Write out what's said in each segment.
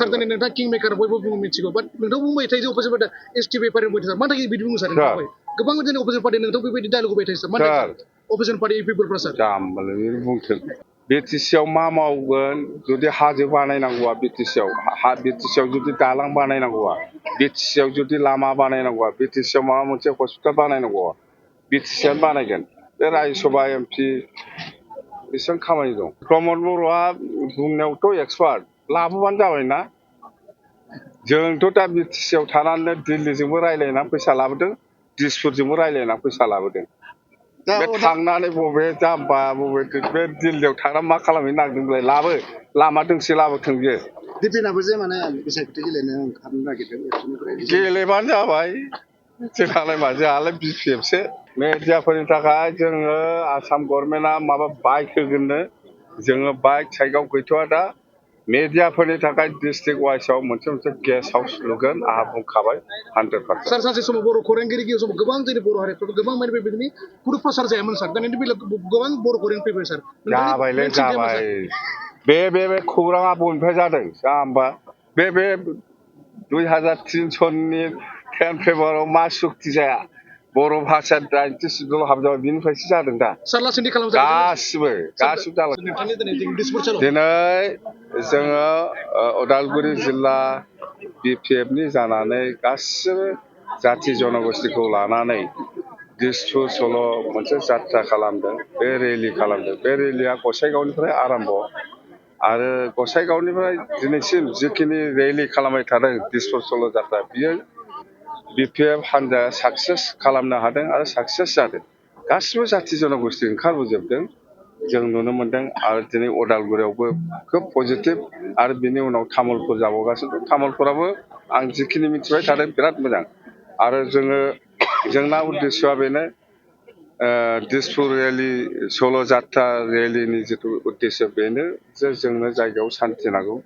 सारदानि नोंथाङा किं मेकार बयबो बुङो मिथिगौ बाट नोंथां बुंबाय थायो जे अपोजिट पार्टी एसटि पेपारनि बुंबाय थायो मानो थाखाय बिदि बुङो सार नोंथाङा गोबां जोंनि अपोजिट पार्टी नोंथां बेबायदि डायलग होबाय थायो सार मानो अपोजिट पार्टी पिपलफ्रा सार जाम्बालाय बुंथों बिटिसिआव मा मावगोन जुदि हाजो बानायनांगौआ बिटिसिआव बिटिसिआव जुदि दालां बानायनांगौआ बिटिसिआव जुदि लामा बानायनांगौआ बिटिसिआव माबा मोनसे हस्पिटाल बानायनांगौआ बिटिसिआनो बानायगोन बे राज्यसभा एमपि बेसेबां खामानि दं प्रमद बर'आ बुंनायावथ' एक्सपार्ट लाबोबानो जाबाय ना जोंथ' दा बिटिसिआव थानानै दिल्लीजोंबो रायज्लायनानै फैसा लाबोदों दिसपुरजोंबो रायज्लायनानै फैसा लाबोदों बे थांनानै बबे जाम्बा बबे बे दिल्लीयाव थांनानै मा खालामहैनो नागिरदोंलाय लाबो लामा दोंसे लाबोथों बियो दिपेनाबो जे माने बिसायख'थि गेलेनो ओंखारनो नागिरदों एक्सननिफ्राय गेलेबानो जाबाय जोंहालाय मा जोंहालाय बिपिएफसो मेडियाफोरनि थाखाय जोङो आसाम गभर्नमेन्टआ माबा बाइक होगोननो जोङो बाइक साइकआव गैथ'वा दा मेडियाफोरनि थाखाय डिस्ट्रिक्ट वाइसआव मोनसे गेस्ट हाउस लुगोन आंहा बुंखाबाय 100%। सार सानसे समाव बर' खौरांगिरि समाव गोबां जोंनि बर' हारिफ्राव गोबां माने बेबायदिनो गुरु प्रसार जायामोन सार दानि बेलायाव गोबां बर' खौरां फैबाय सार जाबायलै जाबाय बे खौराङा बबेनिफ्राय जादों जाम्बा बे 2300नि 10 फेब्रुवारियाव मा सुक्ति जाया बर' भाषा दाइनथि सिदुल हाबजाबाय बिनिफ्रायसो जादों दा गासिबो दिनै जोङो उदालगुरि जिल्ला बिपिएफनि जानानै गासिबो जाथि जनगोष्ठीखौ लानानै दिसपुर सल' मोनसे जात्रा खालामदों बे रेलि खालामदों बे रेलिया गसाइगावनिफ्राय आरम्भ आरो गसाइगावनिफ्राय दिनैसिम जिखिनि रेलि खालामबाय थादों दिसपुर सल' जात्रा बियो बिपिएफ हान्जाया साक्सेस खालामनो हादों आरो साक्सेस जादों गासिबो जाथि जनगोष्ठी ओंखारबोजोबदों जों नुनो मोन्दों आरो दिनै उदालगुरियावबो खोब पजिटिभ आरो बिनि उनाव तामुलपुर जाबावगासिनो दं तामुलपुराबो आं जिखिनि मिथिबाय थादों बिराद मोजां आरो जोंना उद्देश्यआ बेनो दिसपुर रेलि सल' जात्रा रेलिनि जिथु उद्देश्य बेनो जे जोंनो जायगायाव सान्थि नांगौ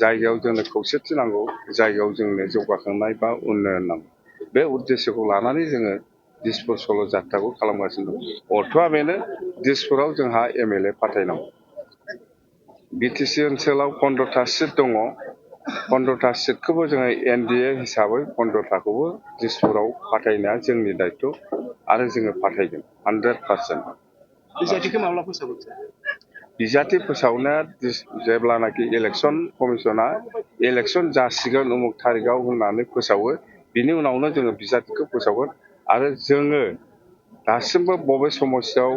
जायगायाव जोंनो खौसेथि नांगौ जायगायाव जोंनो जौगाखांनाय बा उन्नयन नांगौ बे उद्देश्यखौ लानानै जोङो दिसपुर सल' जात्राखौ खालामगासिनो दं अर्थ'आ बेनो दिसपुराव जोंहा एमएलए फाथायनांगौ बिटिसि ओनसोलाव 15था सिट दङ 15था सिटखौबो जोङो एनडिए हिसाबै 15थाखौबो दिसपुराव फाथायनाया जोंनि दायथ' आरो जोङो फाथायगोन 100%। बिजाथिखौ माब्ला फोसावगोन बिजाथि फोसावनाया जेब्लानाखि इलेक्सन कमिसना इलेक्सन जासिगोन उमुक थारिखआव होननानै फोसावो बिनि उनावनो जोङो बिजाथिखौ फोसावगोन आरो जोङो दासिमबो बबे समस्यायाव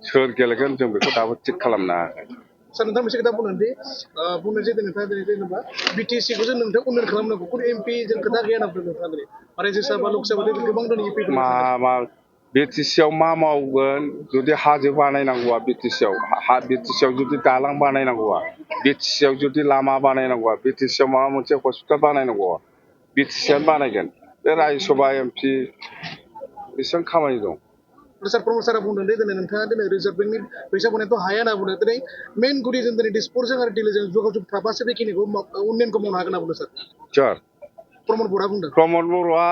सोर गेलेगोन जों बेखौ दाबो थिग खालामनो हायाखै सार नोंथाङा मोनसे खोथा बुंनो जे नोंथाङा जेनेबा बिटिसिखौ जों नोंथां उन्नयन खालामनांगौ खुनु एमपि जों खोथा गैया होनना बुंदों नोंथाङा राज्योसभा लकसभा गोबां दङ बिटिसिआव मा मावगोन जुदि हाजो बानायनांगौआ बिटिसिआव जुदि दालां बानायनांगौआ बिटिसिआव जुदि लामा बानायनांगौआ बिटिसिआव माबा मोनसे हस्पिटाल बानायनांगौआ बिटिसिआनो बानायगोन बे राज्यसभा एमपि बेसेबां खामानि दं सार प्रमद सारा बुंदों दिनै नोंथाङा दिनै रिजार्भ बेंकनि फैसा बनायथ' हाया होनना बुंदों दिनै मेइन गुदि जों दिनै दिसपुरजों आरो दिल्लीजों जगाजग थाबासो बेखिनिखौ उन्नयनखौ मावनो हागोन होनना बुंदों सार प्रमद बर'आ बुंदों प्रमद बर'आ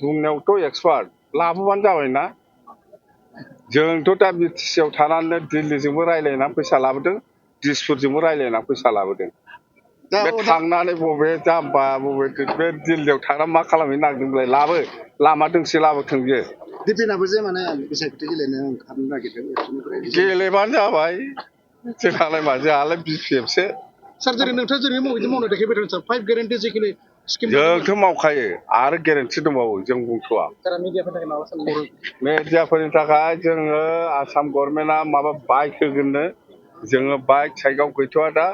बुंनायावथ' एक्सपार्ट लाबोबानो जाबाय ना जोंथ' दा बिटिसिआव थानानै दिल्लीजोंबो रायज्लायनानै फैसा लाबोदों दिसपुरजोंबो रायज्लायनानै फैसा लाबोदों बे थांनानै बबे जाम्बा बबे बे दिल्लीयाव थांनानै मा खालामहैनो नागिरदोंलाय लाबो लामा दोंसे लाबोथों बियो दिपेनाबो जे माने बिसायख'थि गेलेनो ओंखारनो नागिरदों एक्सननिफ्राय गेलेबानो जाबाय जोंहालाय मा जोंहालाय बिपिएफसो सार जेरै नोंथाङा जेरै बिदि मावनो देखायबाय थादों सार 5 गेरेन्टि जिखिनि स्किम जोंथ' मावखायो आरो गेरेन्टि दंबावो जों बुंथ'वा मेडियाफोरनि थाखाय जोङो आसाम गभर्नमेन्टआ माबा बाइक होगोननो जोङो बाइक साइकआव गैथ'वा दा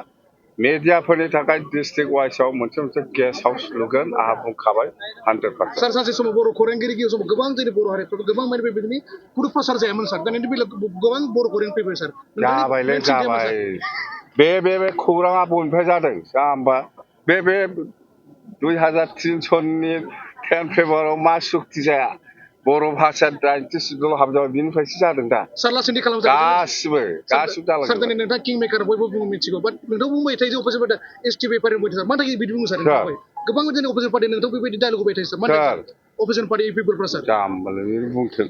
मेडियाफोरनि थाखाय डिस्ट्रिक्ट वाइसआव मोनसे गेस्ट हाउस लुगोन आंहा बुंखाबाय 100%। सार सानसे समाव बर' खौरांगिरि समाव गोबां जोंनि बर' हारिफ्राव गोबां माने बेबायदिनो गुरु प्रसार जायामोन सार दानि बेलायाव गोबां बर' खौरां फैबाय सार जाबायलै जाबाय बे खौराङा बबेनिफ्राय जादों जाम्बा बे 2300नि 10 फेब्रुवारियाव मा सुक्ति जाया बर' भाषा दाइनथि सिदुल हाबजाबाय बिनिफ्रायसो जादों दा गासिबो जालांजोबबाय सार दिनै नोंथाङा किं मेकार बयबो बुङो मिथिगौ बाट नोंथां बुंबाय थायो जे अपोजिट पार्टी एसटि पेपारनि बुंबाय थायो मानो थाखाय बिदि बुङो सार गोबां जोंनि अपोजिट पार्टी नोंथां बेबायदि डायलग होबाय थायो सार मानो अपोजिट पार्टी पिपलफ्रा सार जाम्बालाय बुंथों